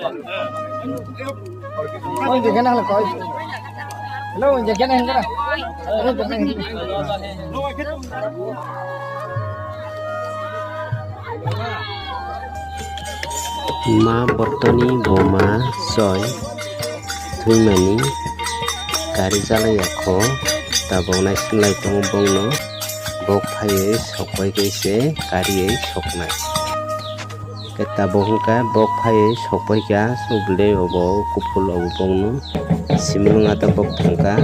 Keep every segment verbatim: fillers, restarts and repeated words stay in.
Hello, Ma bortoni boma soi thwimani kari jalai yakho tabok naisinlai tongo bongno bok phaiwi sokbai khe se kariwi soknai. Khe tabok hwnkhe bok phaiwi sokbai kha subole obo kuphul obo bongno simung ata bok thangkha.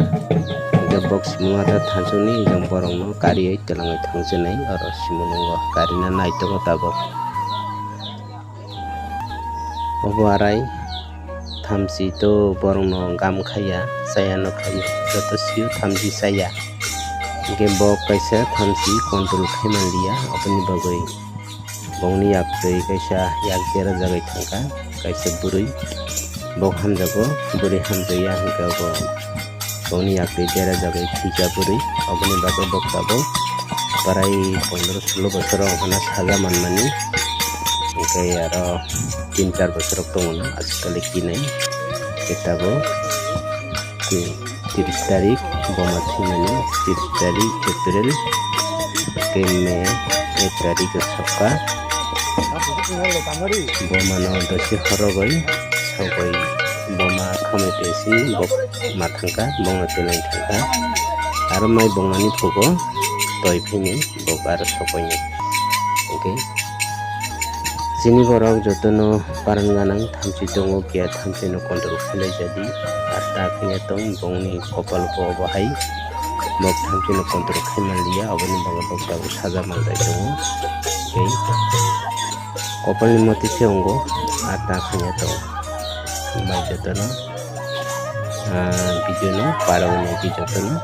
Hwnkhe bok simung ata thansukni ejang borokno kariwi twlangwi thangsinai oro simung nungo karina naitongo tabok. Obo arai thamchi to borokno gam khaiya, chaya no khaiya, joto sio thamchi chaya. Hwnkhe bo kaisa thamchi control khai manliya, aboni bagwi bongni yak twi kaisa yak dera jagwi thangkha, kaisa bwrwi bok hamjago, bwrwi hamjakya hwnkhe bo. Bongni yakri dera jagwi thwikha bwrwi, oboni bagwi bok tabuk prai pondro sulo bosor rok hwnna saja manmani, hwnkhe aro tin char bosor rok tongo no ajikali kinai. Khe tabuk ti-, tiris tarik boma thwimani, tiris tarik April, khe May ek tarik o sokha. Boma no dosi horogwi sogwi boma khamwi twi sini bok ma thangkha, bongno twlai thangkha. Aro mai bongmani phugo toi phini bok aro sokoini. Hwnkhe chini borok jotono paran ganang thamchi tongo, kiya thamchi no control khlai jadi. Ar ta phiya tong bongni kopal bo obo hai bok thamchi no control khai manliya, oboni bagwi bok tabuk saja manjai tongo. Tei Kopalni moti se wngo, ah, ta khanya tongo. Hambai jotono, ah, video no parwini jotono.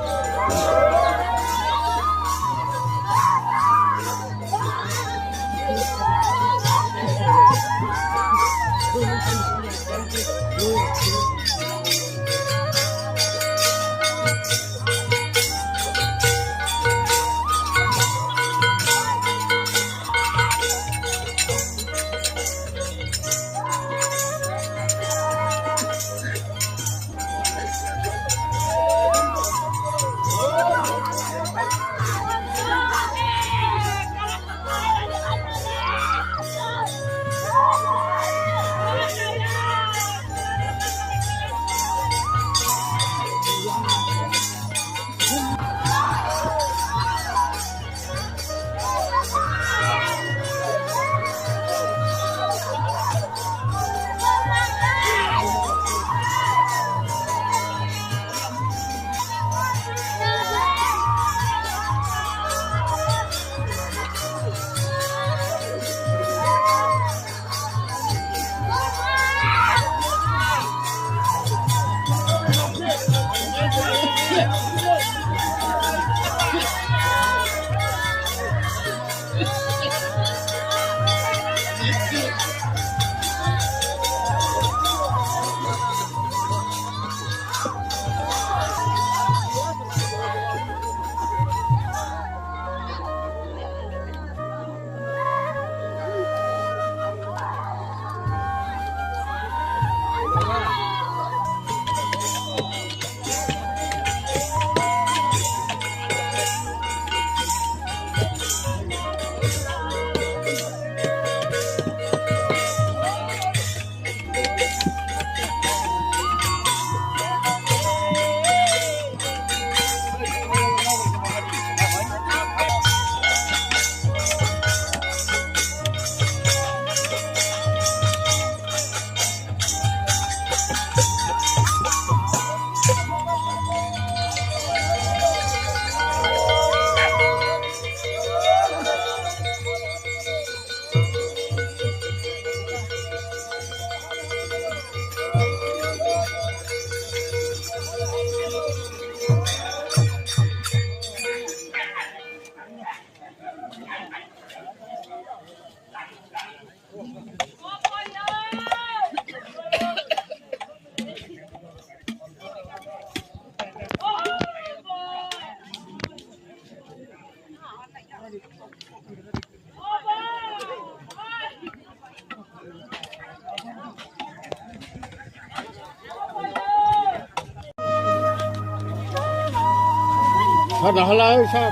Sir, dahalai, sir.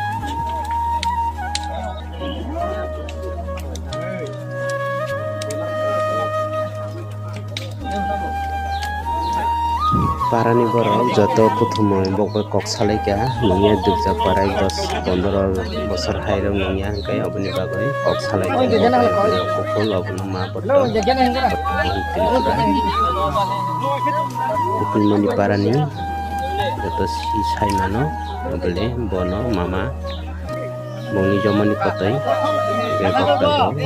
Parani borok joto kuthumui bokbai kok salaikha, nungya dukjak parai dos pondro bosor hairok nungya, hwnkhe aboni bagwi kok salaikha. Kuphul abono ma borok. Kuphulmani parani joto si saimano, abole bono mama. Bongni jomani kotoi, bebak tabok.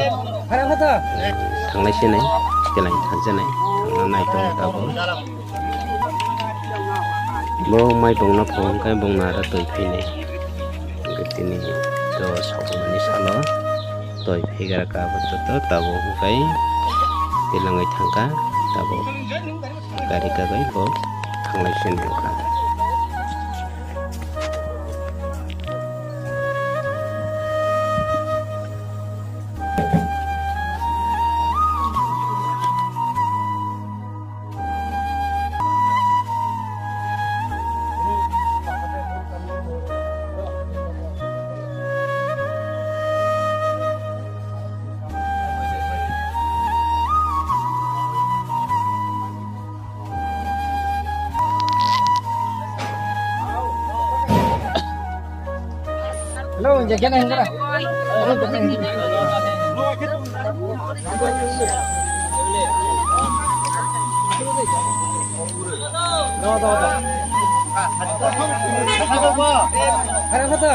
Thanglai sinai, kelang thangjanai, thangna nai tongo tabok. Bo mai bongna phone kai bongna aro twi phainai. Hwnkhe tini to sokmani salo twi phaigra ka bo to tabok hwnkhe tilangwi thangkha tabok. Gari kagwi bo thanglai sinai wngkha. Hello, jekena hengkara. Hello, jekena hengkara. Do, do, do. Hello, do.